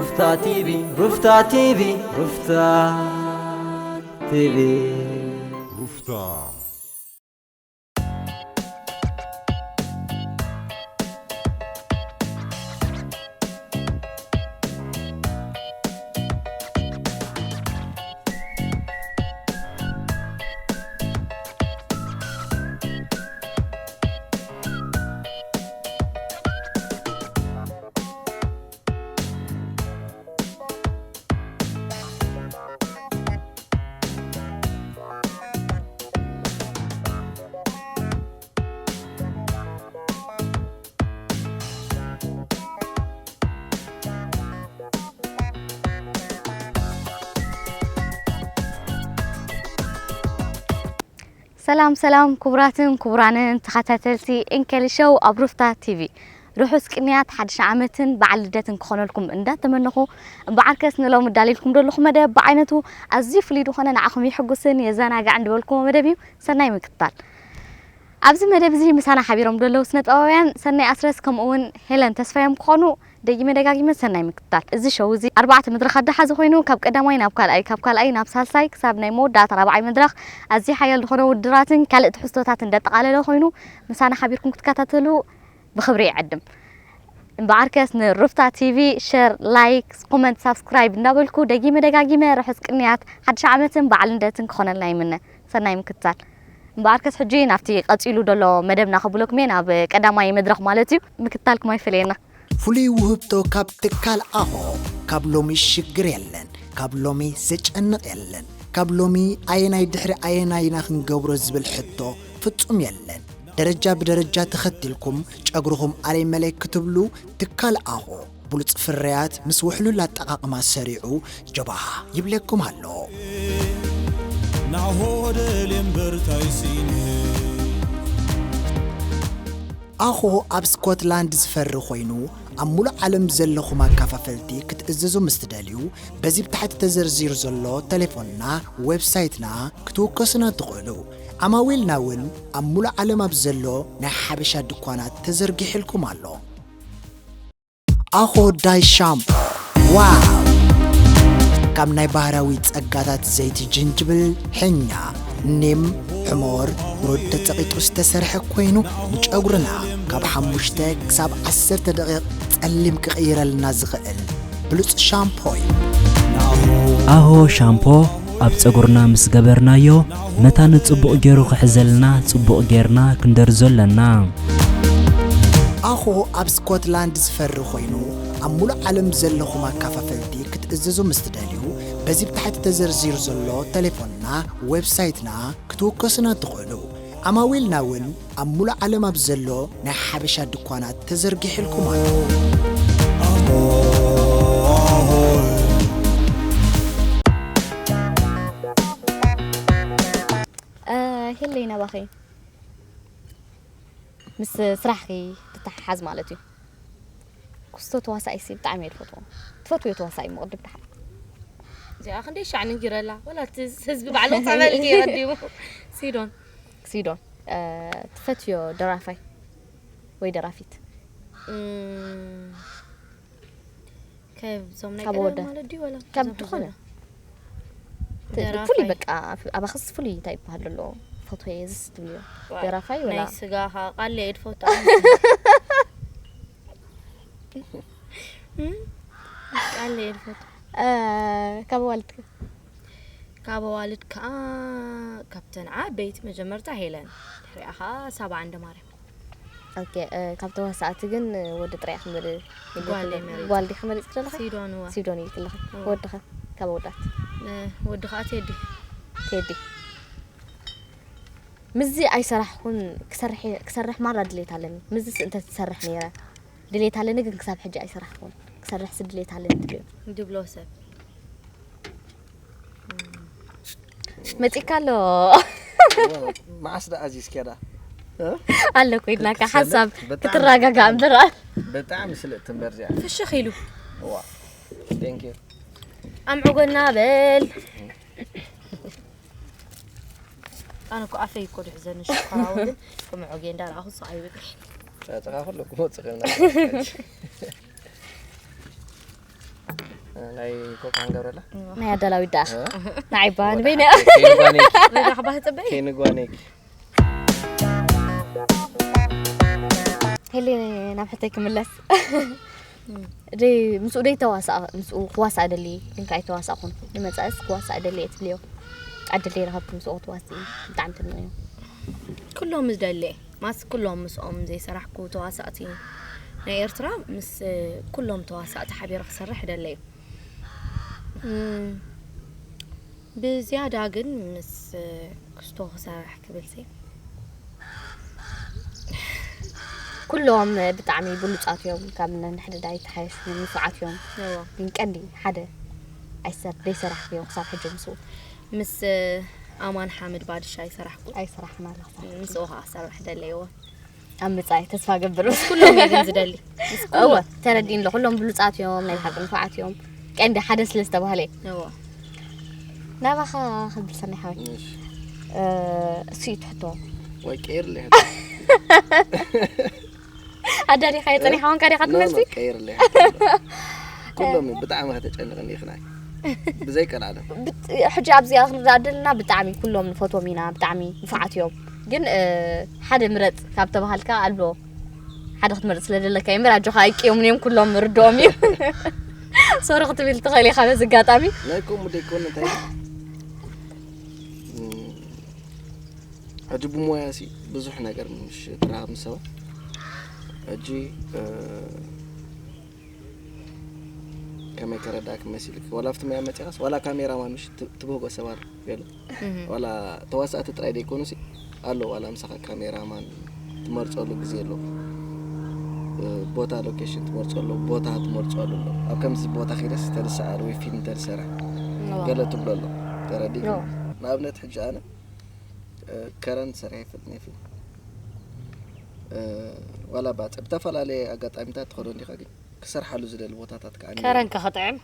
ሩፍታ ቲቪ፣ ሩፍታ ቲቪ፣ ሩፍታ ቲቪ። ሩፍታ። ሰላም ሰላም ክቡራትን ክቡራንን ተኸታተልቲ እንከሊ ሾው ኣብ ሩፍታ ቲቪ፣ ርሑስ ቅንያት ሓድሽ ዓመትን በዓል ልደትን ክኾነልኩም እንዳተመነኹ፣ እምበዓርከስ ንሎሚ እዳልየልኩም ዘለኹ መደብ ብዓይነቱ ኣዝዩ ፍሉይ ዝኾነ ንዓኹም የሕጉስን የዘናግዕን ዝበልኩዎ መደብ እዩ። ሰናይ ምክትታል። ኣብዚ መደብ እዚ ምሳና ሓቢሮም ዘለዉ ስነ ጥበባውያን ሰናይ ኣስረስ ከምኡ እውን ሄለን ተስፋዮም ክኾኑ ደጊመ ደጋጊመ ሰናይ ምክትታል። እዚ ሾው እዚ ኣርባዕተ መድረኻት ዝሓዘ ኮይኑ ካብ ቀዳማይ ናብ ካልኣይ፣ ካብ ካልኣይ ናብ ሳልሳይ ክሳብ ናይ መወዳእታ ራብዓይ መድረኽ ኣዝዩ ሓያል ዝኾነ ውድድራትን ካልእ ትሕዝቶታትን ዘጠቓለለ ኮይኑ ምሳና ሓቢርኩም ክትከታተሉ ብኽብሪ ይዕድም። እምበኣርከስ ንሩፍታ ቲቪ ሸር፣ ላይክ፣ ኮመንት፣ ሳብስክራይብ እንዳበልኩ ደጊመ ደጋጊመ ርሑስ ቅንያት ሓድሽ ዓመትን በዓል ልደትን ክኾነልና ይምነ። ሰናይ ምክትታል። እምበኣርከስ ሕጂ ናብቲ ቀጺሉ ዘሎ መደብና ከብለኩም እየ፣ ናብ ቀዳማይ መድረኽ ማለት እዩ። ምክትታልኩም ኣይፈለየና። ፍሉይ ውህብቶ ካብ ትካል ኣሆ። ካብ ሎሚ ሽግር የለን፣ ካብ ሎሚ ዘጨንቕ የለን። ካብ ሎሚ ኣየናይ ድሕሪ ኣየናይ ኢና ክንገብሮ ዝብል ሕቶ ፍጹም የለን። ደረጃ ብደረጃ ተኸቲልኩም ጨጉርኹም ኣለይ መለይ ክትብሉ ትካል ኣሆ ብሉጽ ፍርያት ምስ ውሕሉል ኣጠቓቕማ ሰሪዑ ጀባሃ ይብለኩም ኣሎ። ናሆ ደልየ እምበር ታይ ስኢነ። ኣሆ ኣብ ስኮትላንድ ዝፈሪ ኮይኑ ኣብ ሙሉእ ዓለም ዘለኹም ኣካፋፈልቲ ክትእዘዙ ምስ ትደልዩ በዚ ብታሕቲ ተዘርዚሩ ዘሎ ተሌፎንና ዌብሳይትና ክትውከሱና ትኽእሉ። ዓማዊልና እውን ኣብ ሙሉእ ዓለም ኣብ ዘሎ ናይ ሓበሻ ድኳናት ተዘርጊሕልኩም ኣሎ። ኣኾ ዳይ ሻምፖ ዋው! ካብ ናይ ባህራዊ ጸጋታት ዘይቲ ጅንጅብል፣ ሕኛ፣ ኒም፣ ሕሞር፣ ሩድ ተጸቒጡ ዝተሰርሐ ኮይኑ ንጨጉርና ካብ ሓሙሽተ ክሳብ ዓሰርተ ደቂቕ ጸሊም ክቕይረልና ዝኽእል ብሉጽ ሻምፖ እዩ። ኣሆ ሻምፖ ኣብ ጸጉርና ምስ ገበርናዮ መታን ጽቡቕ ገይሩ ክሕዘልና ጽቡቕ ገይርና ክንደርዞ ኣለና። ኣኾ ኣብ ስኮትላንድ ዝፈሪ ኮይኑ ኣብ ሙሉእ ዓለም ዘለኹም ኣካፋፈልቲ ክትእዝዙ ምስ ትደልዩ በዚ ብታሕቲ ተዘርዚሩ ዘሎ ተሌፎንና ዌብሳይትና ክትውከሱና ትኽእሉ። ዓማዊልና እውን ኣብ ሙሉእ ዓለም ኣብ ዘሎ ናይ ሓበሻ ድኳናት ተዘርጊሕልኩም ኣሎ። ሄለይ ናባኺ ምስ ስራሕኺ ዝተሓሓዝ ማለት እዩ። ክስቶ ተዋሳኣይሲ ብጣዕሚ እየ ዝፈትዎ። ትፈትውዮ ተዋሳኣይ እሞ ቅድም ደሓር? እዚኣ ክንደይ ሻዕ ነጊረላ ወላ እቲ ህዝቢ ባዕሉ ክጸበልኪ እየ ቀዲሙ። ሲዶን። ሲዶን። ትፈትዮ ደራፋይ ወይ ደራፊት? ካብዞም ናይ ካብ ቀደም ወደ- ማለት ድዩ ወላ ካብ ካብዞም ዝኾነ። ሕጂ ተ- ደራፋይ። ፍሉይ በቃ ፍ- ኣባኽስ ፍሉይ እንታይ ይበሃል ዘሎ? ፈትወየ ዝስ ትብልዮ? ዋይ፣ ደራፋይ ወላ ናይ ስጋ ኻ- ቃል እየ ድፈቱ። ቃል እየ ድፈቱ። እ፣ ካብ ኣዋልድኪ? ካብ ኣዋልድ ከዓ ካብተን ዓበይቲ መጀመርታ ሄለን፣ ድሕሪኣ ከዓ ሳባ ዓንደ ማርያም። ኦኬ፣ እ፣ ካብ ተዋሳእቲ ግን ወዲ ጥራይ ኢኺ መሪ- ጓል እየ መሪጸ። ጓል ዲኺ መሪጽ ዘለኺ? ሲዶን እዋ። ሲዶን ኢልኪ ኣለኺ። እዋ። ወዲ ኸ? ካብ ኣወዳት? እ፣ ወዲ ኸዓ ቴዲ። ቴዲ። ምስዚ ኣይሰራሕኩን፣ ክሰርሕ እየ- ክሰርሕ ማራ ድሌት ኣለኒ። ምስዚስ እንተ ትሰርሕ ነይረ ድሌት ኣለኒ፣ ግን ክሳብ ሕጂ ኣይሰራሕኩን። ክሰርሕሲ ድሌት ኣለኒ ትብልዮ? ድብሎ ሰብ። መፂካ ኣሎ። መዓስ ደኣ ኣዚዝክያ ደኣ? ኣሎ ኮይድናካ ሓሳብ ክትሰልጥ ብጣዕሚ ክትረጋጋእ እምበር። ብጣዕሚ ስልጥቲ እምበር እዚኣ። ፍሽኽ ኢሉ። እዋ። Thank you። ኣምዕጎና በል። ኣነ እኮ ኣፈይ እኮ ድሕዘኒ ሽኮራዊ ግን ክምዕጌ እንዳረኣኹ ስቕ ኣይብል። ጫጭኻ ኩሉ ክመፅእ ከይና። ናይ ኮካ ንገብረላ። ናይ ኣዳላዊት ደኣ እ? ንዓይ ባን በይነ ከይንጓነኪ፣ ረዳኻ ባህል ጽበይ ከይንጓነኪ። ሄሊ፣ ናብ ሕተይ ክምለስ። ደይ ምስኡ ደይ ተዋሳእ ምስኡ ክዋሳእ ደሊ ግን ካይ ተዋሳእኹን ንመጻእስ ክዋሳእ ደሊ እየ ትብልዮ። ዕድል ደይ ረኸብኩ ምስኡ ክትዋስኢ ብጣዕሚ ትምነዮ። ኩሎም ዝደሊ ማስ ኩሎም ምስኦም ዘይሰራሕኩ ተዋሳእቲ ናይ ኤርትራ ምስ ኩሎም ተዋሳእቲ ሓቢረ ክሰርሕ ደለዩ። ብዝያዳ ግን ምስ ክስቶ ክሰርሕ ክብል ሲ ኩሎም ብጣዕሚ ብሉጻት እዮም። ካብ ነንሕድዳ ይተሓየሹ ንፉዓት እዮም። እዎ። ግን ቀንዲ ሓደ ኣይሰር ዘይሰራሕክዮ ክሳብ ሕጂ ምስኡ ምስ ኣማን ሓምድ ባድሻ ይሰራሕኩ ኣይሰራሕና ኣለኹ። ምስኡ ከዓ ክሰርሕ ደለይዎ። ኣብ ምጻይ ተስፋ ገብር። ኩሎም እየ ግን ዝደሊ። እወ ተረዲን ኣሎ። ኩሎም ብሉጻት እዮም፣ ናይ ብሓቂ ንፉዓት እዮም። ቀንዲ ሓደ ስለ ዝተባህለ እዩ። እዎ። ናባኻ ክብል ሰናይ ሓወይ እሺ። እ፣ እሱ እዩ ትሕቶ። ወይ ቀይር ለይ ኣዳሊኻዮ ጸኒኻ ውን ካዲኻ ትመልሲ። ቀይር ለይ። ኩሎም ብጣዕሚ ከተጨንቕኒ ኢኽና። ብዘይ ቀልዓለም። ብጥ- ሕጂ ኣብዚኣ ክንረዳእ ደለና ብጣዕሚ ኩሎም ንፈትዎም ኢና፣ ብጣዕሚ ንፉዓት እዮም። ግን እ፣ ሓደ ምረጽ ካብ ተባሃልካ ኣሎ ሓደ ክትመርጽ ስለ ዘለካ እምበር ኣጆኻ ኣይቅዮምን እዮም ኩሎም ርድኦም እዩ። ሶሪ ክትብል ትኽእል ኢኻ በዚ ኣጋጣሚ። ናይ ከምኡ ደይኮነ እንታይ እዩ? እም፣ ሕጂ ብሞያ ሲ ብዙሕ ነገር ምሽ ትራኸብ ምስ ሰባት ሕጂ እ፣ ከመይ ከረዳእክ መሲልክ ዋላ ኣብቲ መያ መፂኻስ ዋላ ካሜራማን ምሽ ት- ትብህጎ ሰብ ኣሎ ገለ ዋላ ተዋሳእቲ ጥራይ ደይኮኑ ሲ ኣሎ ዋላ ምሳኻ ካሜራማን ትመርፀሉ ግዜ ኣሎ እ፣ ቦታ ሎኬሽን ትመርፀሉ ቦታ ትመርፀሉ ኣሎ ኣብ ከምዚ ቦታ ከይደስ ተደሰኣር ወይ ፊልም ተድሰራ ገለ ትብሎ ኣሎ ተረዲእ ኖ። ንኣብነት ሕጂ ኣነ እ፣ ከረን ሰሪሐ ይፈልጥ ነ ፊልም እ፣ ዋላ ባፀ ብተፈላለየ ኣጋጣሚታት ትኸዶ እንዲኻ ግን ክሰርሓሉ ዝደሊ ቦታታት ከዓ ከረን ከኽጥዕም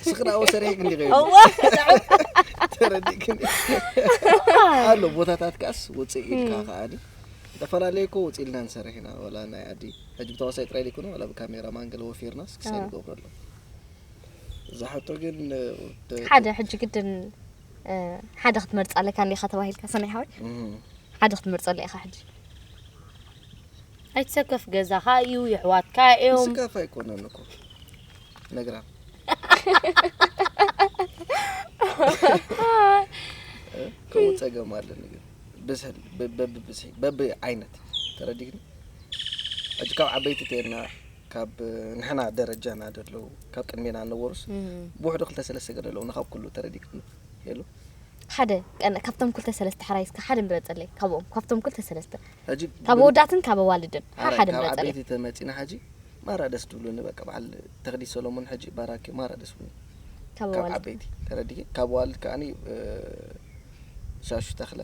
ስኽራዎ ሰሪሐ ግን ዲኸ እወ ተረዲእክን ኣሎ ቦታታት ከዓስ ውፅእ ኢልካ ከዓኒ ዝተፈላለየ እኮ ውፅእ ኢልና ንሰርሕ ኢና ወላ ናይ ዓዲ ሕጂ ብተዋሳይ ጥራይ ዘይኮነ ወላ ብካሜራማን ገለ ወፊርናስ ክሳይ ንገብረሉ እዛ ሕቶ ግን እ፣ ሓደ ሕጂ ግድን እ፣ ሓደ ክትመርፅ ኣለካ እንዲኻ ተባሂልካ ሰናይ ሓወይ እም፣ ሓደ ክትመርፀሉ ኢኻ ሕጂ። ኣይትሰከፍ ገዛኻ እዩ የሕዋትካ እዮም ስጋፍ ኣይኮነን እኮ ነግራም ከምኡ ፀገም ኣለኒ ግን ብስል በቢ ብዝሒ በቢ ዓይነት ተረዲግኒ ሕጂ ካብ ዓበይቲ ተየና ካብ ንሕና ደረጃና ደለዉ ካብ ቅድሜና ነበሩስ ብውሕዱ ክልተ ሰለስተ ገለ ኣለዉ ንካብ ኩሉ ተረዲግኒ ሄሉ ሓደ ቀን ካብቶም ክልተ ሰለስተ ሓራይ እስከ ሓደ ምረፀለይ ካብኦም ካብቶም ክልተ ሰለስተ ሕጂ ካብ ኣወዳትን ካብ ኣዋልድን ሓ- ሓደ ካብ ምረፀለይ ዓበይቲ ተመፂና ሕጂ ማራ ደስ ትብሉኒ በቃ በዓል ተኽሊ ሰሎሞን ሕጂ ባራኪ ማራ ደስ ብሉኒ ካብ ካብ ኣዋልድ ዓበይቲ ተረዲጊ ካብ ዋልድ ከዓኒ እ፣ ሻሹ ተኽለ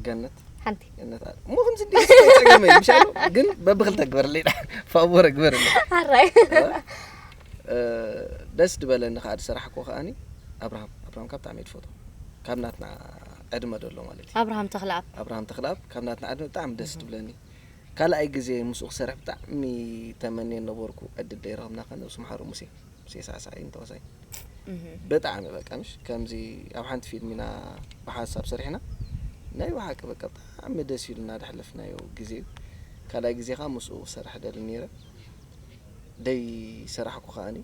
ገነት ሓንቲ ገነት ኣለ እሞ ከምዚ እንዲ ፀገመ ምሻሉ ግን በብክልተ ግበርለይ ዳ ፋቦረ ግበርለ ሓራይ እ፣ ደስ ድበለኒ ከዓ ዝሰራሕኮ ከዓኒ ኣብርሃም ኣብርሃም ካብ ብጣዕሚ እየ ዝፈትዎ ካብ ናትና ዕድመ ደሎ ማለት እዩ ኣብርሃም ተኽለኣብ ኣብርሃም ተኽለኣብ ካብ ናትና ዕድመ ብጣዕሚ ደስ ትብለኒ ካልኣይ ግዜ ምስኡ ክሰርሕ ብጣዕሚ ተመንየ ነበርኩ ዕድል ደይረኸብና ከ ነብሱ መሓሩ ሙሴ ሙሴ ሳዕሳዒ ንተዋሳይ ብጣዕሚ በቃ ምሽ ከምዚ ኣብ ሓንቲ ፊልም ኢና ብሓሳብ ሰሪሕና ናይ ብሓቂ በቃ ብጣዕሚ ደስ ኢሉና ደሕለፍናዮ ግዜ እዩ ካልኣይ ግዜ ከዓ ምስኡ ክሰርሕ ደሊ ነይረ ደይ ሰራሕኩ ከዓኒ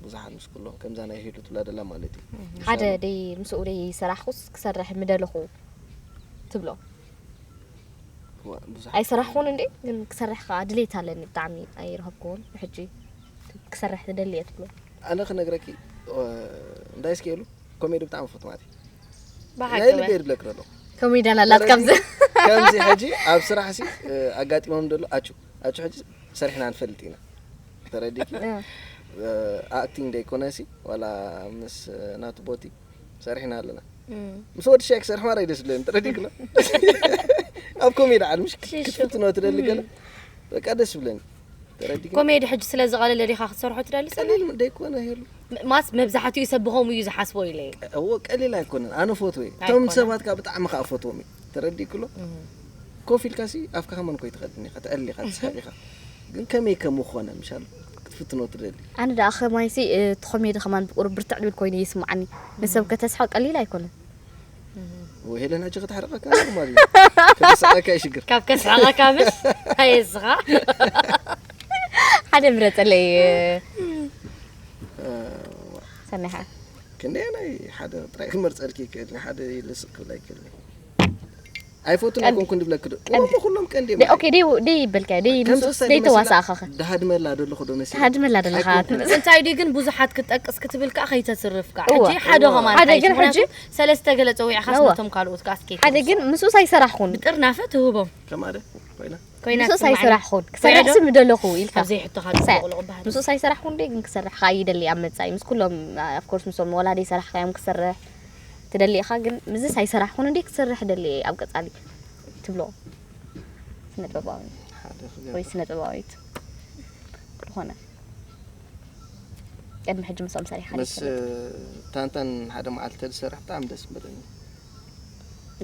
ብዙሓት ምስ ኩሎም ከምዛ ናይ ሄሉ ትብላ ደላ ማለት እዩ ሓደ ደይ ምስኡ ደይ ሰራሕኩስ ክሰርሕ ምደለኹ ትብሎ ዋ፣ ብዙሓት ኣይሰራሕኩን እንዴ ግን ክሰርሕ ከዓ ድሌት ኣለኒ ብጣዕሚ ኣይረኸብኩን ሕጂ ክሰርሕ ትደሊ እየ ትብሎ ኣነ ክነግረኪ እ፣ እንታይ እስኪ ሄሉ ኮሜዲ ብጣዕሚ ፈት ማለት እዩ ብሓቂ ናይ በል። ልበይ ድብለክ ዘሎ ኮሜድያን ኣላት ካብዚ ከምዚ ሕጂ ኣብ ስራሕ ሲ ኣጋጢሞም ደሎ ኣቹ ኣቹ ሕጂ ሰሪሕና ንፈልጥ ኢና ተረዲኪ ኣክቲንግ ደይኮነ ሲ ዋላ ምስ ናቱ ቦቲ ሰሪሕና ኣለና ምስ ወዲ ሻይ ክሰርሕ ማራ ይደስ ብለኒ ተረዲክሎ ኣብ ኮሜዲ ዓል ምሽ ክትፍትኖ ትደሊ ገለ በቃ ደስ ብለኒ ተረዲክ ኮሜዲ ሕጂ ስለ ዝቐለለ ዲኻ ክትሰርሖ ትደሊ ቀሊል ደይኮነ ሄሉ ማስ መብዛሕትኡ ሰብ ብኸምኡ እዩ ዝሓስቦ ኢለ እዩ እዎ ቀሊል ኣይኮነን ኣነ ፎቶ እየ ኣይኮነን። እቶም ሰባት ከዓ ብጣዕሚ ከዓ ፈትዎም እዩ ተረዲክሎ ኮፍ ኢልካ ሲ ኣፍካ ከመን ኮይ ትኸድን ኢኻ ተዕል ኢኻ ትስሕቕ ኢኻ ግን ከመይ ከም ኾነ ምሻሉ ፍትኖ ትደሊ። ኣነ ደኣ ከማይሲ እቲ ኮሜዲ ከማን ብቁሩብ ብርትዕ ድብል ኮይኑ ይስምዓኒ። ንሰብ ከተስሕቕ ቀሊል ኣይኮነን። ወሄለን ሕጂ ከተሕርቐካ ኖርማል እዩ። ከተስሕቐካ ይሽግር። ካብ ከስሕቐካ ምስ ኣየዝኻ ሓደ ምረጸለይ ሰኒሓ ክንደየናይ ሓደ ጥራይ ክመርጸልኪ ይክእል ሓደ ይልስቕ ክብል ኣይክእል ኣይፈቱን ኣይኮንኩን ድብለክ ዶ እሞ ኩሎም ቀንዲ እዮም ኦኬ ደይ ደይ ይበልካ ደይ ምስ ደይ ተዋሳእኻ ድሃድመላ ደለኹ ዶ መሲ ትሃድመላ ደለኻ እንታይ ድዩ ግን ብዙሓት ክትጠቅስ ክትብል ከዓ ከይተስርፍ ከዓ ሕጂ ሓደ ከማን ሓደ ግን ሕጂ ሰለስተ ገለ ፀዊዕኻ ስነቶም ካልኦት ከዓ እስኪ ሓደ ግን ምስኡስ ኣይሰራሕኹን ብጥርናፈ ትህቦም ከማደ ኮይና ኮይና ምስኡስ ኣይሰራሕኹን ክሰርሕ ስም ደለኹ ኢልካ ኣብዘይ ሕቶ ካልእ ተቆልቑ ባህል ምስኡስ ኣይሰራሕኹን ደይ ግን ክሰርሕ ከዓ ይደሊ ኣብ መፃኢ ምስ ኩሎም of course ምስኦም ወላደይ ሰራሕካዮም ክሰርሕ ትደሊ ኢኻ ግን ምስዚ ሳይሰራሕኹን እንዴ ክሰርሕ ደሊ ኣብ ቀጻሊ ትብሎ ስነ ጥበባዊ ወይ ስነ ጥበባዊት ዝኾነ ቅድሚ ሕጂ ምስኦም ሰሪሓ ምስ ታንታን ሓደ መዓልቲ ተዝሰርሕ ብጣዕሚ ደስ ምበለኒ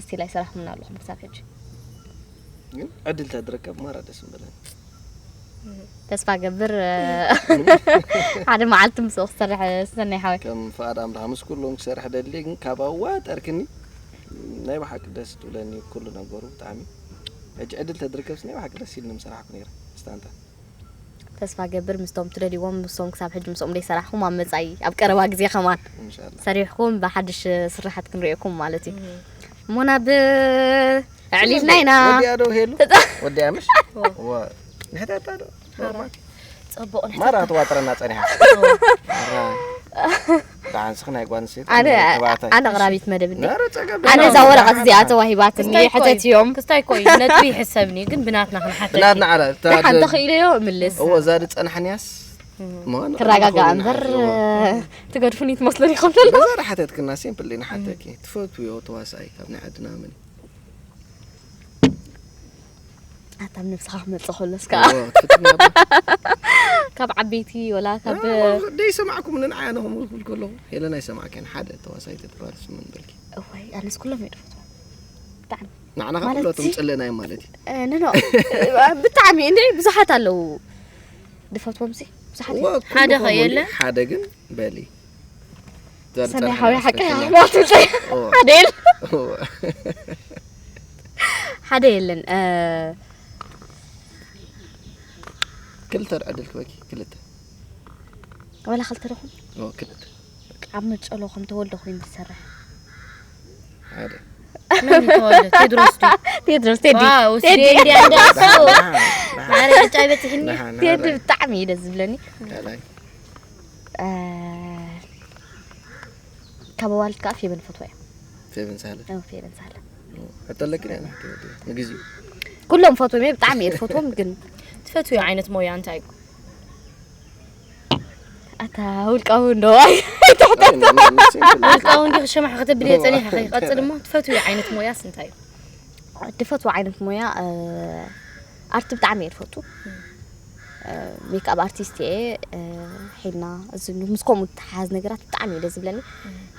እስቲ ላይ ሰራሕኩምና ኣለኹም ክሳብ ሕጂ ግን ዕድል ተዝርከብ ማራ ደስ ምበለኒ ተስፋ ገብር ሓደ መዓልቲ ምስኡ ክሰርሕ ሰናይ ሓወይ ከም ፍቓድ ኣምላኽ ምስ ኩሎም ክሰርሕ ደሊ ግን ካብ ኣዋጠርክኒ ናይ ብሓቂ ደስ ትብለኒ ኩሉ ነገሩ ብጣዕሚ ሕጂ ዕድል ተድርከብስ ናይ ብሓቂ ደስ ኢልኒ ምሰራሕኩ ነይረ ምስታንታ ተስፋ ገብር ምስቶም ትደልይዎም ምስቶም ክሳብ ሕጂ ምስኦም ደይ ሰራሕኩም ኣብ መጻኢ ኣብ ቀረባ ግዜ ከማን ኢንሻኣላህ ሰሪሕኩም ብሓድሽ ስራሓት ክንሪኤኩም ማለት እዩ እሞ ናብ ኣዕሊልና ኢና ወዲያ ዶ ሄሉ ወዲያ ምሽ ንሕተታ ዶ ኖርማል ጽቡቕ ንሕተታ ማራ ትዋጥረና ጸኒሓ ዳንስኽ ናይ ጓል ኣንስተይቲ ኣነ ኣነ ኣቕራቢት መደብ እንዲ ኣነ እዛ ወረቐት እዚኣ ተዋሂባትኒ ሕተት እዮም ክስታይ ኮይ ነጥቢ ይሕሰብኒ ግን ብናትና ክንሓተት ብናትና ዓላ ሓንቲ ክኢለዮ እምልስ እወ እዛ ዝጸንሐንያስ ክረጋጋእ እምበር ትገድፉኒ ትመስሉኒ ከም ዘሎ እዛ ሓተትክና ሲምፕል ኢና ሓተኪ ትፈትውዮ ተዋሳኣይ ካብ ናይ ዓድና መን ኣታ ኣብ ነብስኻ ክመጽእ ከሎስ ከ ካብ ዓበይቲ ወላ ካብ ደይ ሰማዕኩም ንዓያ ነኹም ክብል ከለኹ ሄለን ኣይሰማዕከን ሓደ ተዋሳይቲ ትበሃል ስምን በልኪ እዋይ ኣነስ ኩሎም እየ ድፈትዎም ብጣዕሚ ንዓና ካብ ኩለቶም ጽልእና እዮም ማለት እዩ ኖ ብጣዕሚ እንደ ብዙሓት ኣለዉ ድፈትዎም ሲ ብዙሓት ሓደ ከ የለ ሓደ ግን በሊ ሰማያዊ ሓቂ ኣሕዋት ሓደ የለ ሓደ የለን ክልተ ዕድል ክበኪ ክልተ ወላ ክልተ ደኹም ክልተ ኣብ መጨሎ ከም ተወልደ ኮይኑ ትሰርሕ ሓደ መን ተወልደ ቴድሮስ ዱ ቴድሮስ ቴዲ ዋው ቴዲ እንዲያ እንዲያ እሱ ማረ ዕጫ ይበፅሕኒ ቴዲ ብጣዕሚ እዩ ደስ ዝብለኒ ካብ ኣዋልድ ከዓ ፌበን ፈትዋ እያ ፌበን ሳለ ፌበን ሳለ ሕተለኪ ንግዜ ኩሎም ፈትዎም እየ ብጣዕሚ እየ ትፈትዎም ግን ትፈትውዮ ዓይነት ሞያ እንታይ እዩ ኣታ ውልቃዊ እንዶ ውልቃዊ እንዲ ክሸማሕ ከተብልየ ፀኒሐ ከይቀፅል እሞ ትፈትውዮ ዓይነት ሞያስ እንታይ እዩ ድፈትዎ ዓይነት ሞያ ኣርቲ ብጣዕሚ እየ ድፈቱ ሜክኣፕ ኣርቲስት እየ ሒና እዚ ምስ ከምኡ ተሓዝ ነገራት ብጣዕሚ እዩ ደስ ዝብለኒ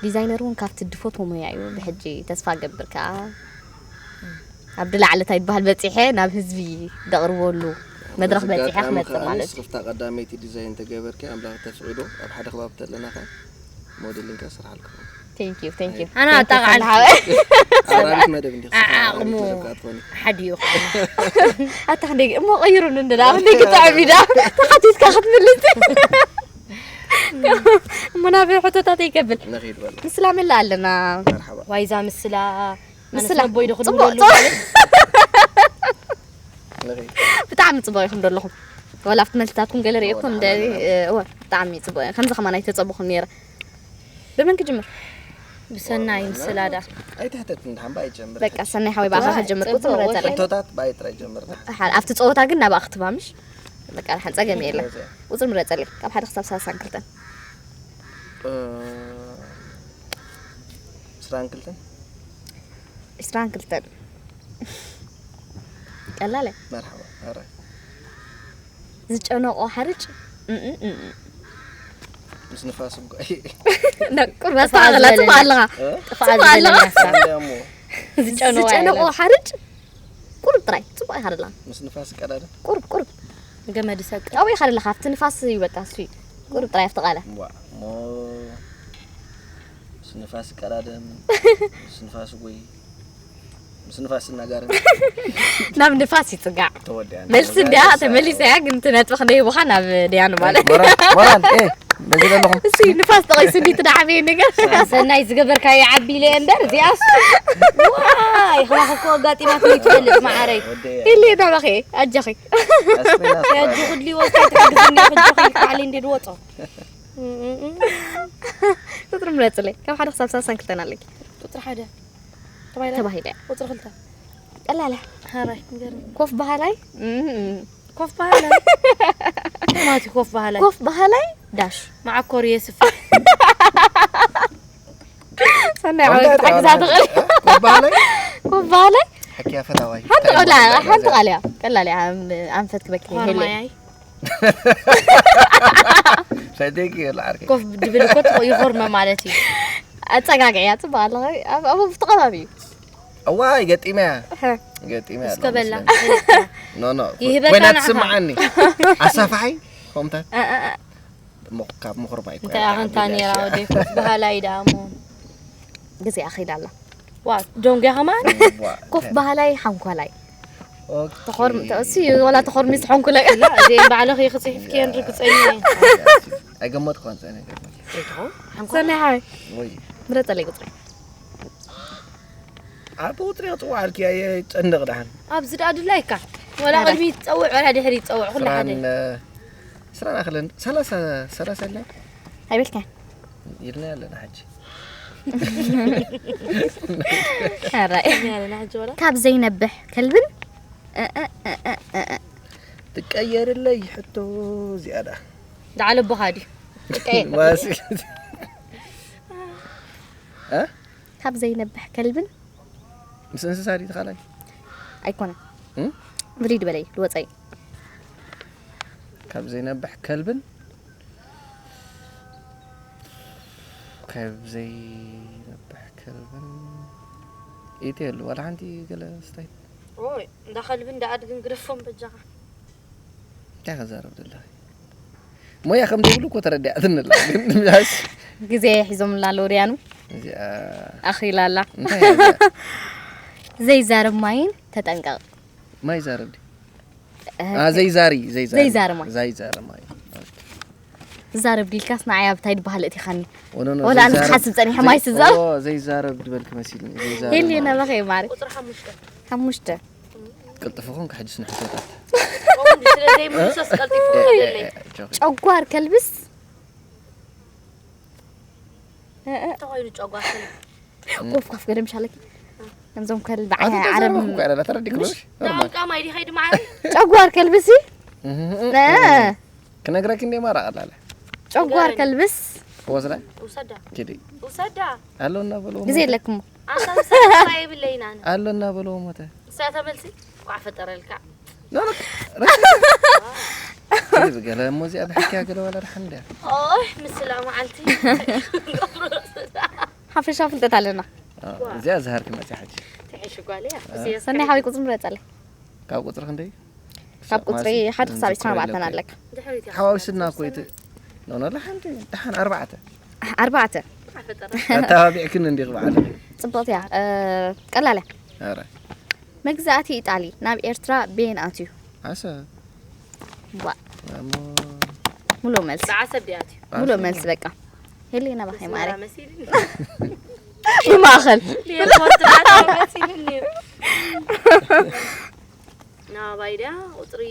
ዲዛይነር እውን ካብቲ ድፈትዎ ሞያ እዩ ብሕጂ ተስፋ ገብር ከዓ ኣብ ድላዕሊ እንታይ ይበሃል በፂሐ ናብ ህዝቢ ደቕርበሉ መድረኽ በፂሐ ክመፅእ ማለት እዩ። ስኽፍታ ቀዳመይቲ ዲዛይን ተገበርኪ ኣምላኽ ተፍቒዶ ኣብ ሓደ ከባቢ ተለና ከ ሞዴሊንግ ከስርሓልኩም። Thank you, thank you. ኣና ኣጣቃዕል ኣራቢት መደብ እንዲኽ ዓቕሙ ዓራቢት መደብ ከኣ ትኾኒ። ሓዲኡ ኣታ ክንደይ እሞ ቀይሩኒ እንደ ደኣ ክንደይ ክጥዕም ኢዳ ተሓቲትካ ክትምልስ እሞ ናብ ሕቶታት ይከብል ንኺድ በል። ምስላ መላ ኣለና መርሓባ። ዋይዛ ምስላ ኣነስ ምስላ። ነቦይ ዶ ጽቡቕ፣ ክድውለሉ ጽቡቕ። ማለት? ንኺድ። ብጣዕሚ ጽቡቕ ኢኹም ዘለኹም። ወላ ኣብቲ መልስታትኩም ገለ ርእየኩም እንደ እወ፣ ብጣዕሚ ጽቡቕ እዩ። ከምዚ ከማን ኣይተጸበኹን ነይረ። ብመን ክጅምር? ብሰናይ ምስላ ዳ። ኣይትሕተት እንድሓን ባይ ጀምር። በቃ ሰናይ ሓወይ ብኣኻ ከጀምር ቁጽሪ ምረጸለይ። ሕቶታት ባይ ጥራይ ጀምር። ድሓን ኣብቲ ጸወታ ግን ናባኣ ክትባ ምሽ? በቃ ድሓን ጸገም የለን። ቁጽሪ ምረጸለይ ካብ ሓደ ክሳብ ሰላሳ ክልተን። እ፣ ዕስራን ክልተን። ዕስራን ክልተን ቀላል እያ። መርሓባ። ኣረ። ዝጨነቆ ሓርጭ እም፣ እም፣ እም። ምስ ንፋስ እኮ። ነቁ በስታ ጥፋ ዝበለ ጽፋ ኣለኻ። እ? ጥፋ ዝበለ ኣለኻ። ናሳ። እንደ እሞ። ዝጨነቆ ዝጨነቆ ሓርጭ ቁሩብ ጥራይ ጽቡቅ ኢኻ ደላ። ምስ ንፋስ ቀዳደ። ቁሩብ ቁሩብ። ገመድ ይሰቅል። ኣብኡ ኢኻ ዘለኻ ኣብቲ ንፋስ እዩ በቃ እሱ እዩ። ቁሩብ ጥራይ ኣብቲ ቃለ። ዋ ሞ ምስ ንፋስ ቀዳደም ምስ ንፋስ ጎይ ምስ ንፋስ እናጋረ ናብ ንፋስ ይጽጋዕ። ተወዲያ መልሲ እንዲያ ተመሊሰያ ግን እቲ ነጥቢ ክንደይ ይቦኻ ናብ ዲያኑ ማለት ሞራል ሞራል እ በዚ ዘለኹም እሱ ንፋስ ጠቒሱ እንዲ ትዳዕበየ ነገር ሰናይ ዝገበርካዮ ዓቢ ኢለ እምበር እዚኣስ ዋይ ከማኸ እኮ ኣጋጢማትኒ ትፈልጥ መዓረይ ኢለ ናባኸ ኣጃኺ ያጅ ክድሊ ወስታይ ትሕግዝኒ ሕጂ ከይልካ ዓሊ እንዲ ድወጾ ቁፅሪ ምረፅለይ ካብ ሓደ ክሳብ ሳልሳን ክልተን ኣለኪ ቁፅሪ ሓደ ተባሂላ ተባሂለ ቁፅሪ ክልተ ቀላለ ሃራይ ንገርኒ ኮፍ በሃላይ ኮፍ በሃላይ እንታይ ማለት እዩ ኮፍ በሃላይ ኮፍ በሃላይ ዳሽ መዓኮር የስፍሕ ሰናይ ዓወት ክትሓግዛ ትኽእል ኮባሃላይ ኮፍ በሃላይ ሕክያ ፈታዋይ ሓንቲ ቀላ ሓንቲ ቃል እያ ቀላል እያ ኣንፈት ክበኪ ኮርማያይ ሰደቂ ይላ ዓርከይ ኮፍ ድብል እኮ ትኾ- ይኾርመ ማለት እዩ ኣፀጋግዕያ ፅቡቅ ኣለኸ ኣብኡ ብትቐባቢ እዩ እዋይ ገጢመያ ሀ። ገጢመያ እስከ በላ ኖ ኖ ይህበካ ኮይና ንዓኻ። ትስምዓኒ ኣሳፋሓይ ከምታት ሞ- ካብ ምኹርማይ እኮ እንታይ ኣኽንታ ነራ ወደይ ኮፍ በሃላይ ደኣ እሞ ግዜ ኣኺዳ ኣላ ዋ ዶንግያ ከማን ኮፍ በሃላይ ሓንኳላይ ኦኬ። ተኾርሚ ተእሲ ወላ ተኾርሚ ዝሓንኩለ እና እዚአን ባዕለኺ ክፅሒፍክየን ርግፀኛ እየ ኣይገመጥኩን ፀነ ሰናይ ሓይ ወይ ምረፀለይ ቁፅሪ ኣብ ቁፅሪ ክፅዋዓልኪ የጨንቕ ደሓን ኣብዚ ደኣ ድላይካ ወላ ቅድሚ ትፀውዕ ወላ ድሕሪ ትፀውዕ ኩሉ ሓደ ስራን ስራን ኣኽለን ሰላሳ ሰላሳ ለ ኣይበልካ ኢልና ኣለና ሕጂ ሕራይ ያለና ሕጂ ወላ ካብ ዘይነብሕ ከልብን እ- እ- እ- እ- እ- እ- ትቀየርለይ ሕቶ እዚኣ ደኣ ዳዓለ ኣቦኻ ድዩ ማሲ ካብ ዘይነብሕ ከልብን ምስ እንስሳ ድዩ ተኻላይ ኣይኮነን እም? ብሪድ በለይ ልወፀይ ካብ ዘይነብሕ ከልብን ካብ ዘይነብሕ ከልብን ኢትየሉ ዋላ ሓንቲ ገለ ስታይ ኦይ እንዳ ከልቢ እንዳ ኣድግን ግደፎም በጃኻ እንታይ ከዛረብ ዘለኺ ሞያ ከም ዘይብሉ እኮ ተረዲኣትኒ ኣላ ግን ምናስ ግዜ ሒዞምላ ኣለዉ ርያኑ እዚኣ ኣኺላ ኣላ እንታይ እያ እዚኣ? ዘይዛረብ ማይን ተጠንቀቕ ማይ ዛረብ ድዩ? አ ዘይዛሪ ዘይዛሪ ዘይዛሪ ማይ። ዘይዛሪ ማይ ዛረብ ዲልካስ ንዓይ ኣብታይ ድበሃል እቲኻኒ ኦኖኖ ወላ ኣነ ክሓስብ ጸኒሐ ማይ ስዛብ ዘይዛረብ ድበልክ መሲልኒ ዘይዛረብ ሄሊ ማይ። ናባኸ ማሪ ቁፅሪ ሓሙሽተ ሓሙሽተ ቅልጥፍኹም ክሕጅስ ንሕቶታት ከምኡ እንዲ ስለ ዘይምልሶስ ቀልጢፉ ክልለይ ጨጓር ከልብስ እንተኾይኑ ጨጓር ከልቢ ኮፍ ኮፍ ገለ ምሻለኪ ከምዞም ከልቢ ዓረብ ተረዲክ ዳንቃ ማይ ዲኸይድ መዓሪ ጨጓር ከልብሲ ክነግረኪ እንደ ማራ ቀላለ ጨጓር ከልብስ ወስዳ ውሰዳ ኪዲ ውሰዳ ኣሎ እና በሎ ግዜ የለኩም ኣሳምሳ የብለይናን ኣሎ እና በሎ ሞተ እሳተ መልሲ ኳዕ ፈጠረልካ ገለ እሞ እዚኣ ብሕክያ ገለ ዋላ ድሓን እንድያ ኦይ ምስላ መዓልቲ ሓፈሻ ፍልጠት ኣለና እዚኣ ዝሃርክ መፅያ ሕጂ ትሕሽ ጓል እያ ሰናይ ሓወይ ቁፅሪ ምረፀለይ ካብ ቁፅሪ ክንደይ ካብ ቁፅሪ ሓደ ክሳብ ዒስራን ኣርባዕተን ኣለካ ሓዋውስና እኮ ይት ኖኖ ሓንቲ ድሓን ኣርባዕተ ኣርባዕተ ኣተባቢዕክን እንዲኽ በዓል ፅብቕቲ እያ ቀላል እያ ኧረ መግዛእቲ ኢጣሊ ናብ ኤርትራ ቤን ኣትዩ ዓሰ ዋ እሞ ሙሉ መልሲ ብዓሰብ ድያት እዩ ሙሉ መልሲ በቃ ሄሊ ናባኸ ማረ መሲልኒ ማእኸል ኤርፖርት ናታ መሲልኒ ነይሩ ናባይ ድያ ቁፅሪ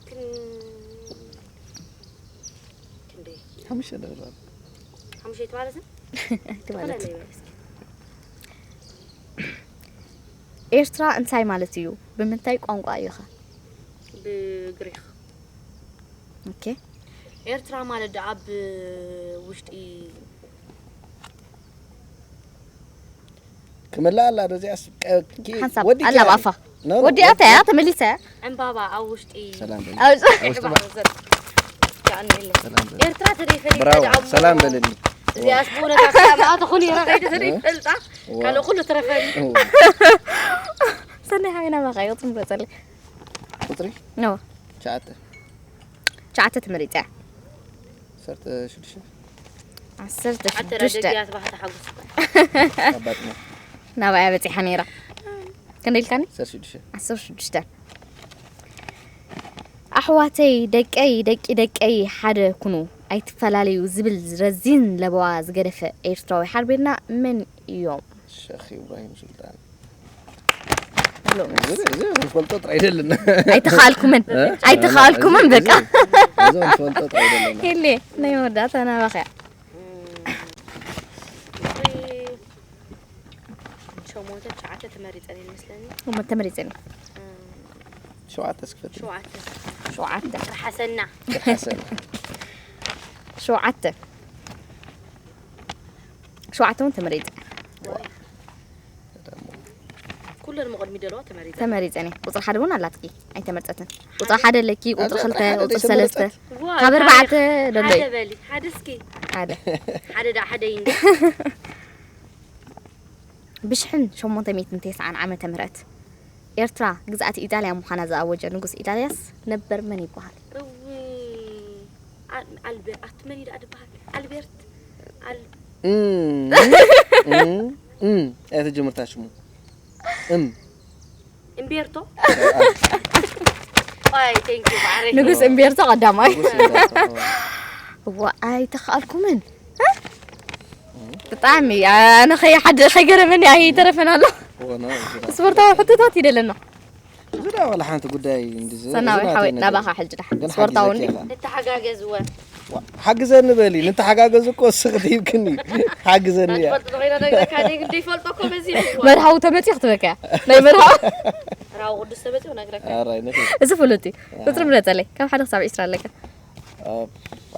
ክን ክንደይ ሓሙሽተ ደረጃ ሓሙሽተ ማለት ነው ማለት ተፈላለዩ እስኪ ኤርትራ እንታይ ማለት እዩ ብምንታይ ቋንቋ እዩ ኸ ብግሪክ ኦኬ ኤርትራ ማለት ደኣ ኣብ ውሽጢ ክመላ ኣላ ዶ እዚኣስ ሓንሳብ ኣላ ብኣፋ ወዲኣታ እያ ተመሊሳ እያ ዕምባባ ኣብ ውሽጢ ሰላም በል ኣብ- ውሽጢ ባሕሪ ዘር ዳኣኒ የለ ሰላም በል ኤርትራ ተደይፈለ ብራው ሰላም በልኒ እዚኣስ ብእውነት ኣክሳብ ኣተኹ ነይራ ከይደ ተደይፈልጣ ካልእ ኩሉ ትረፈኒ ሰናይ ሓቢና ባኻ ይቕፅም በፀለ ቁፅሪ ኖ ትሽዓተ ትሽዓተ ተመሪጸ። ዓሰርተ ሽዱሽተ። ዓሰርተ ዓተራ ሽዱሽተ ደጊያ ትባህታ ሓጉስ። ኣባጥና። ናባያ በጺሓ ነይራ። ክንደይ ኢልካኒ? ዓሰርተ ሽዱሽተ። ዓሰርተ ሽዱሽተ። ኣሕዋተይ ደቀይ ደቂ ደቀይ ሓደ ኩኑ ኣይትፈላለዩ ዝብል ረዚን ለበዋ ዝገደፈ ኤርትራዊ ሓርቤና መን እዮም? ሸኽ ኢብራሂም ሱልጣን። ብሎ እዚ እዚ ዝፈልጦ ጥራይ ኣይደለና። ኣይተኻልኩምን ኣይተኻልኩምን በቃ። እዚ ዝፈልጦ ጥራይ ኣይደለና። ሄሌ ናይ መወዳእታ ናባኸያ። ሸሞንተ ትሽዓተ ተመሪፀን ይመስለኒ። እሞ ተመሪፀን ሸውዓተ ስክፈት። ሸውዓተ ሸውዓተ ርሓሰና። ሓሰን። ሸውዓተ ሸውዓተ እውን ተመሪፀ። ኩለን መቐድሚ ደለዋ ተመሪፀ። ተመሪፀን እየ። ቁፅሪ ሓደ እውን ኣላትኪ ኣይተመርፀትን። ቁፅሪ ሓደ ኣለኪ፣ ቁፅሪ ክልተ፣ ቁፅሪ ሰለስተ። ካብ ኣርባዕተ ደሎ ሓደ እዩ። በሊ ሓደ እስኪ ሓደ ሓደ ዳ ሓደ ይንደ ብሽሕን ሸሞንተ ሚእትን ተስዓን ዓመተ ምህረት ኤርትራ ግዝኣት ኢጣልያ ምዃና ዝኣወጀ ንጉስ ኢጣልያስ ነበር መን ይበሃል? እዊ ኣልቤር ኣቲ መን ይዳ ድበሃል ኣልቤርት ኣል እም እም እም እም እያ ተጀምርታ ሽሙ። እም እምቤርቶ ኣይ ቴንክ ዩ ባዕረይ ንጉስ እምቤርቶ ቀዳማይ። ንጉስ እምቤርቶ። እዋ ኣይተኻልኩምን። ብጣዕሚ ኣነ ኸይ ሓደ ኸይገረመኒ ኣይተረፈን ኣሎ። ወና ስፖርታዊ ሕቶታት ይደለና። ዝዳ ወላ ሓንቲ ጉዳይ እንድዚ ሰናዊ ሓወይ ናባኻ ሕጂ ደሓን ግን ስፖርታዊ ሓጊዘኪ እንዲ ኢኻ። ንተሓጋገዝ ወ ሓግዘኒ በሊ፣ ንተሓጋገዝ እኮ ስኽ ትሂብክኒ። ሓግዘኒ እያ። ትፈልጥ ኮይና ነግረካ ደይ ግዲ ይፈልጦ እኮ በዚ መርሃዊ ተመፂ ክትበልካ እያ። ናይ መርሃዊ ራው ቅዱስ ተመፂ ነግረካ ኣራይ ነኺ። እዚ ፍሉጥ እዩ። ቁፅሪ ምረፀለይ ካብ ሓደ ክሳብ ዕስራ ኣለካ። ኣብ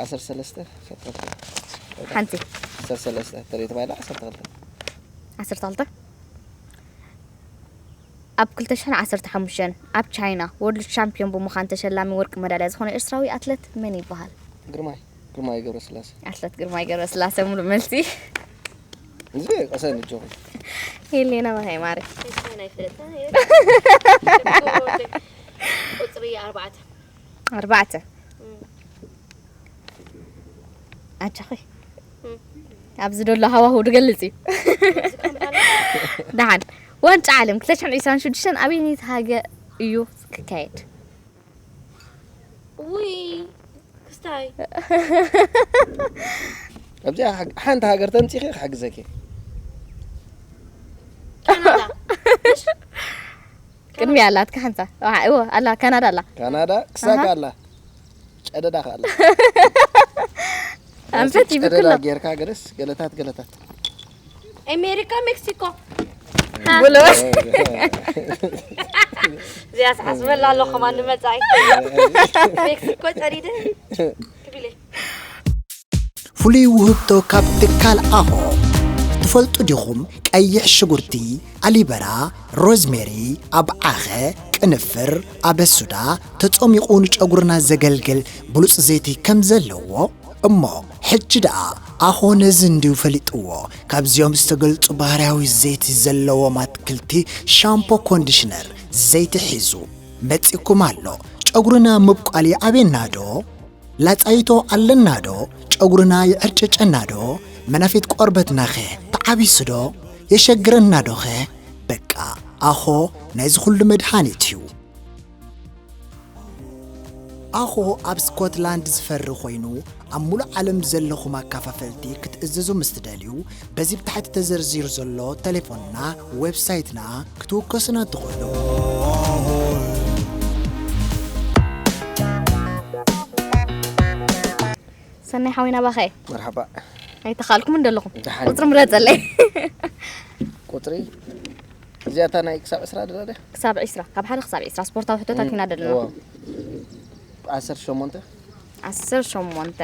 ዓሰርተ ሰለስተ፣ ዓሰርተ ክልተ። ሓንቲ ዓሰርተ ሰለስተ ተሪት ባይላ ዓሰርተ ክልተ። ዓሰርተ ክልተ። ኣብ ክልተ ሽሕን ዓሰርተ ሓሙሽተን ኣብ ቻይና ወርልድ ቻምፒዮን ብምዃን ተሸላሚ ወርቂ መዳልያ ዝኾነ ኤርትራዊ ኣትለት መን ይበሃል? ግርማይ ግርማይ ገብረስላሴ። ኣትለት ግርማይ ገብረስላሴ። ሙሉእ መልሲ። እዚ ቀሰን እጆኹ። ሄሌና መታይ ማሪ። ናይ ፈለጠ ቁፅሪ ኣርባዕተ ኣርባዕተ። ኣጆኺ ኣብዚ ደሎ ሃዋሁ ድገልጽ እዩ። ደሓን ዋንጫ ዓለም ክልተ ሽሕን ዕስራን ሽዱሽተን ኣበይነይቲ ሃገር እዩ ክካየድ? ውይ ክስታይ ኣብዚኣ ሓ- ሓንቲ ሃገር ተምፂኺ ክሓግዘኪ። ካናዳ ቅድሚያ ኣላትካ ሓንሳ እዎ ኣላ ካናዳ ኣላ። ካናዳ ክሳካ ኣሃ። ኣላ ጨደዳ ከኣላ ኣንፈት ጨደዳ ይብክሎ ጌርካ ገለስ ገለታት ገለታት ኣሜሪካ ሜክሲኮ ብሎ እዚኣስ ሓስበላ ኣሎ ከማን ንመፃኢ ሜክሲኮ ጨዲደ ክብል እየ ፍሉይ ውህብቶ ካብ ትካል ኣሆ። ትፈልጡ ዲኹም? ቀይሕ ሽጉርቲ፣ ኣሊበራ፣ ሮዝሜሪ፣ ኣብዓኸ፣ ቅንፍር፣ ኣበሱዳ ተጾሚቑ ንጨጉርና ዘገልግል ብሉጽ ዘይቲ ከም ዘለዎ? እሞ ሕጂ ደኣ ኣሆ ነዚ እንድዩ ፈሊጥዎ። ካብዚኦም ዝተገልጹ ባህርያዊ ዘይቲ ዘለዎም ኣትክልቲ ሻምፖ ኮንዲሽነር ዘይቲ ሒዙ መጺእኩም ኣሎ። ጨጉርና ምብቋል ይኣብየና ዶ? ላጻይቶ ኣለና ዶ? ጨጉርና ይዕርጨጨና ዶ? መናፊት ቆርበትናኸ ተዓቢሱ ዶ? የሸግረና ዶኸ? በቃ ኣኾ ናይዚ ኩሉ መድሃኒት እዩ። ኣኾ ኣብ ስኮትላንድ ዝፈሪ ኮይኑ ኣብ ሙሉእ ዓለም ዘለኹም ኣካፋፈልቲ ክትእዝዙ ምስ ትደልዩ በዚ ብታሕቲ ተዘርዚሩ ዘሎ ተሌፎንና ዌብሳይትና ክትውከሱና ትኽእሉ። ሰናይ ሓወይና ባኸ መርሓባ ኣይተኻልኩም እንደለኹም ደሓን ቁፅሪ ምረፀለይ ቁፅሪ እዚኣታ ናይ ክሳብ ዕስራ ደላ ድያ ክሳብ ዕስራ ካብ ሓደ ክሳብ ዕስራ ስፖርታዊ ሕቶታት ኢና ደለና እዎ። ዓሰርተ ሸሞንተ ዓሰርተ ሸሞንተ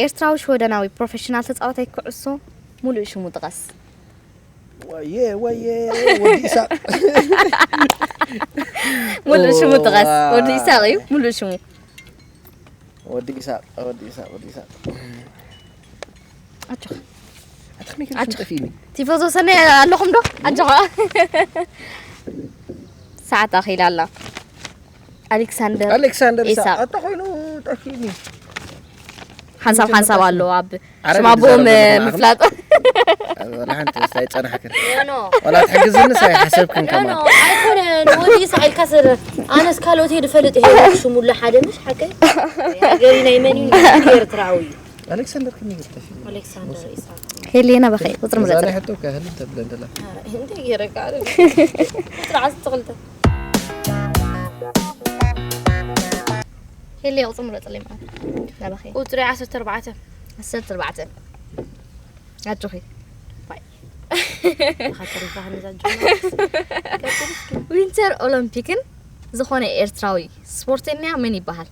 ኤርትራዊ ሽወደናዊ ፕሮፌሽናል ተፃዋታይ ኩዕሶ ሙሉእ ሽሙ ጥቀስ። ወየ ወየ ወዲ ኢሳቅ ሙሉእ ሽሙ ጥቀስ። ዋ። ወዲ ኢሳቅ እዩ ሙሉእ ሽሙ። ወዲ ኢሳቅ ወዲ ኢሳቅ ወዲ ኢሳቅ ኣጆኻ ኣታ ከመይ ከመይ ጠፊእኒ ቲፎዞ ሰነ ኣለኹም ዶ? ኣጆኻ ሰዓት ኣኺላ ኣላ። ኣሌክሳንደር ኣሌክሳንደር ኢሳቅ ኢሳቅ። ኣታ ኮይኑ ጠፊኒ። ሓንሳብ ሓንሳብ ኣሎ ኣብ ኣረ ሽማቦም ግዜ ኣለና ምፍላጥ። ወላ ሓንቲ ስታይ ጸናሕክን። ዮኖ ወላ ትሕግዝኒ ሳይ ሓሰብክን ዮኖ ከማን። ኣይኮነን ወዲ ኢሳቅ ኢልካ ስረ ኣነስ ካልኦት እየ ዝፈልጥ እየ ሽሙላ ሓደ ምሽ ሓቀይ ገሪ ናይ መን እዩ ኤርትራዊ እዩ ኣሌክሳንደር ከመይ ይብል ጠፊኒ። ኣሌክሳንደር ኢሳቅ ሄሌና በኸይ ቁፅሪ ምረጽ። ዛሬ ሕቶ ከህል ተብለ እንደላ። እንታይ ገይረካ ቁፅሪ ዓሰርተ ክልተ ሄሌ ቁፅሪ ምረጽለይ ማለት ናባኸይ ቁፅሪ ዓሰርተ ኣርባዕተ ዓሰርተ ኣርባዕተ ኣጆኺ። ብሓተሪካ ክንዛ ዊንተር ኦሎምፒክን ዝኾነ ኤርትራዊ ስፖርተኛ መን ይበሃል?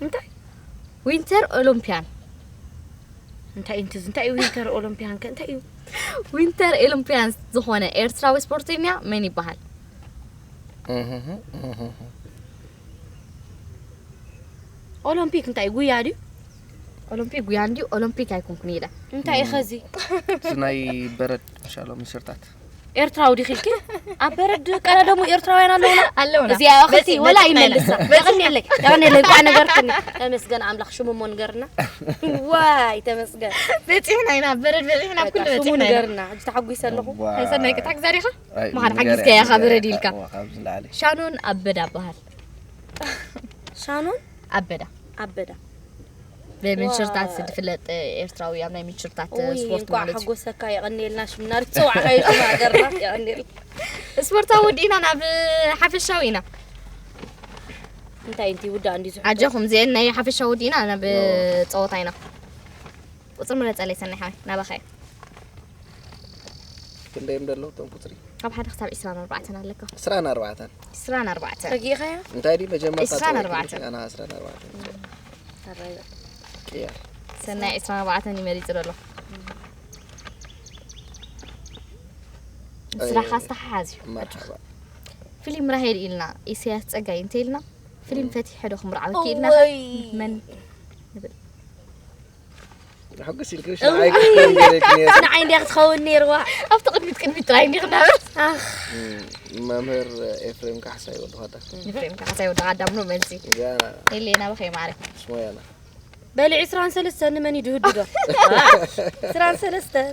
እንታይ ዊንተር ኦሎምፒያን እንታይ እንትዝ እንታይ እዩ ዊንተር ኦሎምፒያን ከ እንታይ እዩ ዊንተር ኦሎምፒያን ዝኾነ ኤርትራዊ ስፖርተኛ መን ይበሃል? ኦሎምፒክ እንታይ ጉያ ድዩ ኦሎምፒክ ጉያ እንዲዩ ኦሎምፒክ ኣይኮንኩን ኢለ። እንታይ እዩ ኸዚ ናይ በረድ መሻሎ ምሽርታት ኤርትራዊ ዲኺልኪ ኣብ በረድ ቀዳደሙ ኤርትራውያን ኣለውና ኣለውና። እዚኣ እኽልቲ በፂ- ወላ በፂሕና ይመልሳ ኢና። የቐንየለይ የቐንየለይ ቋ ነገርክኒ ተመስገን ኣምላኽ ሽሙ እሞ ንገርና ዋይ ተመስገን በፂሕና ኢና በረድ በፂሕና ኣብ ኩሉ በቃ ሽሙ በፂሕና ኢና። ንገርና ሕጂ ተሓጒሰ ኣለኹ ኣይሰናይ ክትሓግዛር ኢኻ ኣይ፣ ምዃን ንገርያ፣ ሓጊዝካያ ኢኻ ንገርያ። በረድ ኢልካ። እዋ፣ ካብዚ ንላዕሊ። ሻኖን ኣበዳ በሃል። ሻኖን ኣበዳ ኣበዳ ብምንሽርታት ዋይ። ዝፍለጥ ኤርትራዊ ኣብ ናይ ምንሽርታት ውይ ስፖርት እንኳዕ ማለት እዩ። ሓጎሰካ የቐንየልና ሽምና ርትፅዋዕካዮ ሽም ሃገርና የቐንየልና ስፖርታዊ ወዲእና ናብ ሓፈሻዊ ኢና። እንታይ እንቲ ውዳ እንዲ ዝሑ ኣጆኹም እዚአን ናይ ሓፈሻዊ ወዲእና ናብ ጸወታ ኢና። ቁፅሪ ምረፀለይ ሰናይ ሓወይ ናባኸ ክንደይ እዮም ዘለዉ እቶም ቁፅሪ? ካብ ሓደ ክሳብ ዕስራን ኣርባዕተን ኣለካ። ዕስራን ኣርባዕተን። ዕስራን ኣርባዕተን ተጊእኻያ እንታይ ድዩ መጀመርታ ዕስራን ኣርባዕተን። ኣና ዕስራን ኣርባዕተን። ኣራይ ቅያር። ሰናይ ዕስራን ኣርባዕተን ይመሪፅ ዘሎ። ስራሕካ ኣስተሓሓዝ እዩ። መርሓባ። ፊልም ራሄል ኢልና ኢሳያስ ፀጋይ እንተ ኢልና ፊልም ፈቲሐ ዶ ክምርዓወኪ ኢልና ወይ መን ንብል? ሕጉስ ኢልክሽ ንዓይ ክትኮን ገይረክኒ እየ። ንዓይ እንዲያ ክትኸውን ነይርዋ ኣብቲ ቅድሚት ቅድሚት ጥራይ እንዲኽ ናበል መምህር ኤፍሬም ካሕሳይ ወዲ ኸዳ። ኤፍሬም ካሕሳይ ወዲ ኸዳ ምኑ መልሲ ጋና ኢለ ናበኸ ማረ ስሞያና። በሊ ዕስራን ሰለስተን ንመን ይድህዱ ዶ ዕስራን ሰለስተን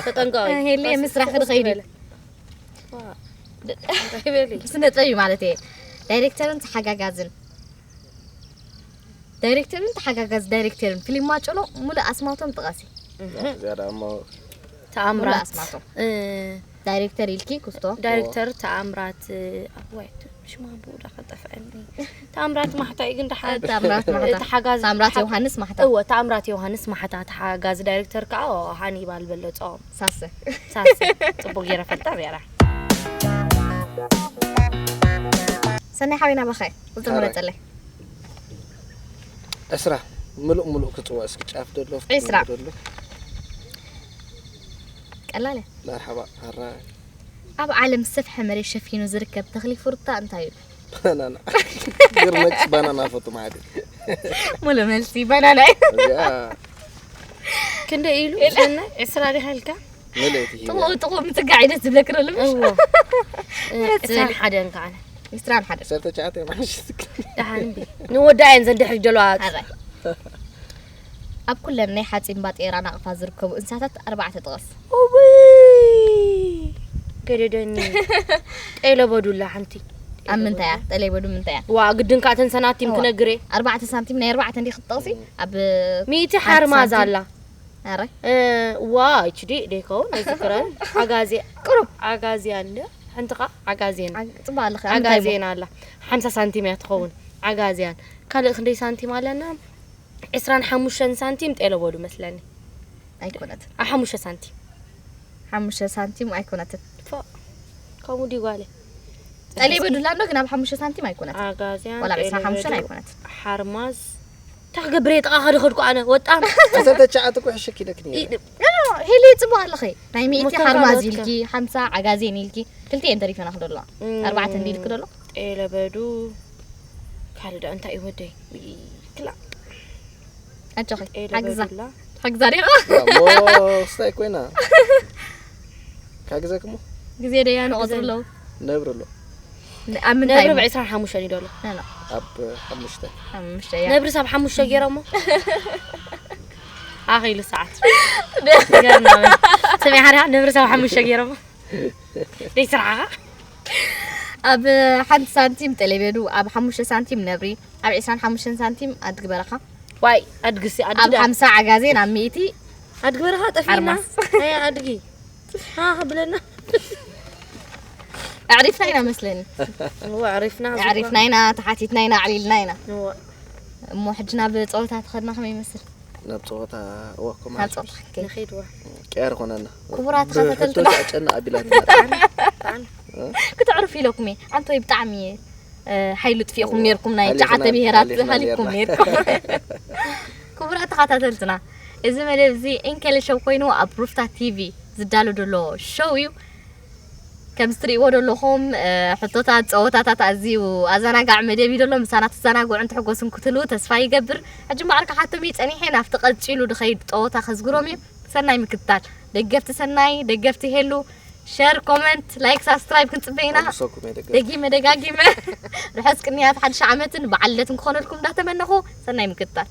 ተጠንቀቂ ሄሊ ምስራሕ ክድኸይድ እዩ በሊ ስነ ጥበብ እዩ ማለት እየ ዳይሬክተርን ተሓጋጋዝን ዳይሬክተርን ተሓጋጋዝ ዳይሬክተርን ፊልም ማጨሎ ሙሉእ ኣስማቶም ጥቐሲ እዚኣ ደኣ እሞ ሙሉእ ተኣምራት ኣስማቶም እ፣ ዳይሬክተር ኢልኪ ኩስቶ ዳይሬክተር ተኣምራት እ፣ ኣዋይ ሽማ ብኡ ዳ ከጠፍዐኒ ተኣምራት ማሕታ እዩ ግን ደሓን ታምራት ማሕታ ተሓጋዝ ታምራት ዮሃንስ ማሕታ እወ ተኣምራት ዮሃንስ ማሕታ ተሓጋዚ ዳይሬክተር ከዓ ሃኒባል በለፆም ሳሰ ሳሰ ፅቡቅ ገይረ ፈልጣ ነራ ሰናይ ሓዊና ባኸ ቁፅሪ ሓራይ። መረፀለይ ዕስራ ምሉእ ምሉእ ክፅውዕ እስኪ ጫፍ ደሎ ዕስራ። ደሎ ቀላል እያ መርሓባ ሓራይ ኣብ ዓለም ዝሰፍሐ መሬት ሸፊኑ ዝርከብ ተኽሊ ፍሩታ እንታይ እዩ ባናና ግርመጭ ባናና ፈቱ ማለት እዩ ሙሉእ መልሲ ባናና እዩ እዚኣ ክንደይ ኢሉ ሰናይ ዕስራ ዲኻ ኢልካ ምልእቲ ሂባ ጥቕኡ ጥቕኡ ምፅጋዕ እዩ ደስ ዝብለክ ዶ ልምሽ እዎ ዕስራን ሓደን ከዓነ ዕስራን ሓደ ሰርተ ቻተ ማሽ ትክ ደሓን እምቢ ንወዳእየን ዘን ድሕሪ ዘለዋ ሓራይ ኣብ ኩለን ናይ ሓፂን ባጤራ ናቕፋ ዝርከቡ እንስሳታት ኣርባዕተ ጥቐስ እውይ ገደደኒ ጤለበዱላ ሓንቲ ኣብ ምንታይ እያ ጠለይበዱ ምንታይ እያ ዋ ግድን ከዓ ተን ሰናቲም እዋ። ክነግሬ ኣርባዕተ ሳንቲም ናይ ኣርባዕተ እንዲ ክትጠቕሲ ኣብ ሚእቲ ሓርማዝ ኣላ ኣረ እ፣ ዋ እችዲ ደይከውን ኣይዝክረን ዓጋዜ ቁሩብ ዓጋዝያን ደ ሓንቲ ከዓ ዓጋዜን ጽባ ኣለኸ ኣብ እንታይ ዓጋዜን ኣላ ሓምሳ ሳንቲም እያ ትኸውን ዓጋዝያን ካልእ ክንደይ ሳንቲም ኣለና ዕስራን ሓሙሽተን ሳንቲም ጤለበዱ መስለኒ ኣይኮነትን ኣብ ሓሙሽተ ሳንቲም ሓሙሽተ ሳንቲም ኣይኮነትን ፎ ከምኡ ድዩ ጓለ ጠሌበዱላ እንዶ ግን ኣብ ሓሙሽተ ሳንቲም ኣይኮነትን ዓጋዝያን ዋላ ዕስራን ሓሙሽተን ጤለበዱ፣ ኣይኮነትን ሓርማዝ እንታይ ክገብር እየ ጥቓ ከድኸድኩ ኣነ ወጣም ተሰርተ ቻዓት እኮ ሕሸክ ኢለክኒ ሄሊ ጽቡቅ ኣለኸ ናይ ሚእቲ መካን ሓርማዝ ካልኦት ኢልኪ ሓምሳ ዓጋዜን ኢልኪ ክልቲኤን ተሪፈና ክደሎ ኣርባዕተ እንዲ ኢልክ ደሎ ጤለበዱ ካልእ ዶ እንታይ እዩ ወደይ ክላ ኣጆኺ ጤለ ሓግዛ በዱላ ሓግዛ ዲኻ ሞ ስታይ ኮይና ካግዘክሞ ግዜ ደያ ንቆፅር ኣለዉ ነብር ኣሎ ኣብ ምንታይ ነብሪ እሞ? ብ ዕስራን ሓሙሽተን ይደሎ ኖ፣ ኖ። ኣብ ሓሙሽተ ሓሙሽተ እያ። ነብሪ ሳብ ሓሙሽተ ገይሮሞ ኣኺሉ ሰዓት ገርና ስሚዓ ዲኻ ነብሪ ሳብ ሓሙሽተ ገይሮሞ ደይ ስራሓኻ ኣብ ሓንቲ ሳንቲም ቴሌቤዱ፣ ኣብ ሓሙሽተ ሳንቲም ነብሪ፣ ኣብ ዕስራን ሓሙሽተን ሳንቲም ኣድጊ በረኻ፣ ዋይ ኣድግሲ ኣድጊ ኣብ ደኣ- ሓምሳ ዓጋዜን ኣብ ሚእቲ ኣድጊ በረኻ ጠፊና ኣርማስ። ኣይ ኣድጊ ሃ ክብለና ኣዕሪፍና ኢና መስለኒ። እወ ኣዕሪፍና ኣዕሪፍና ኢና፣ ተሓቲትና ኢና፣ ኣዕሊልና ኢና። እወ እሞ ሕጂ ናብ ጸወታ ተኸድና ከመይ ይመስል? ናብ ፀወታ እወኩም ናብ ጸወታ ከይ ንኸይድዋ ቅያር ኮነና ክቡራት ብሕቶ ተኸታተልትና ኣጨና ኣቢላትና ብጣዕሚ ክትዕርፍ ኢለኩም እየ። ኣንቶይ ብጣዕሚ እ፣ ሓይሊ ጥፊእኩም ነርኩም ናይ ሓሊፍና- ጨዓተ ብሄራት ሓሊፍና ሃሊኩም ነርና። ነርኩም። ክቡራት ተኸታተልትና፣ እዚ መደብ እዚ እንከለ ሸው ኮይኑ ኣብ ሩፍታ ቲቪ ዝዳሎ ዘሎ ሸው እዩ። ከም እትርእይዎ ዘለኹም እ፣ ሕቶታት፣ ፀወታታት ኣዝዩ ኣዘናጋዕ መደብ እዩ ዘሎ። ምሳና ትዘናግዑን ትሕጎሱን ክትህልዉ ተስፋ ይገብር። ሕጂ ማዕረ ክሓቶም እዩ ፀኒሐ፣ ናብቲ ቀፂሉ ድኸይድ ፀወታ ከዝግሮም እዩ። ሰናይ ምክትታል። ደገፍቲ ሰናይ፣ ደገፍቲ ሄሉ፣ ሸር፣ ኮመንት፣ ላይክ፣ ሳብስክራይብ ክንፅበ ኢና። ኣምሰኩም የደገ ደጊመ ደጋጊመ ርሑስ ቅንያት ሓድሽ ዓመትን በዓል ልደትን ክኾነልኩም እንዳተመነኹ ሰናይ ምክትታል።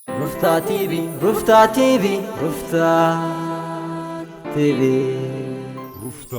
ሩፍታ ቲቪ፣ ሩፍታ ቲቪ፣ ሩፍታ ቲቪ። ሩፍታ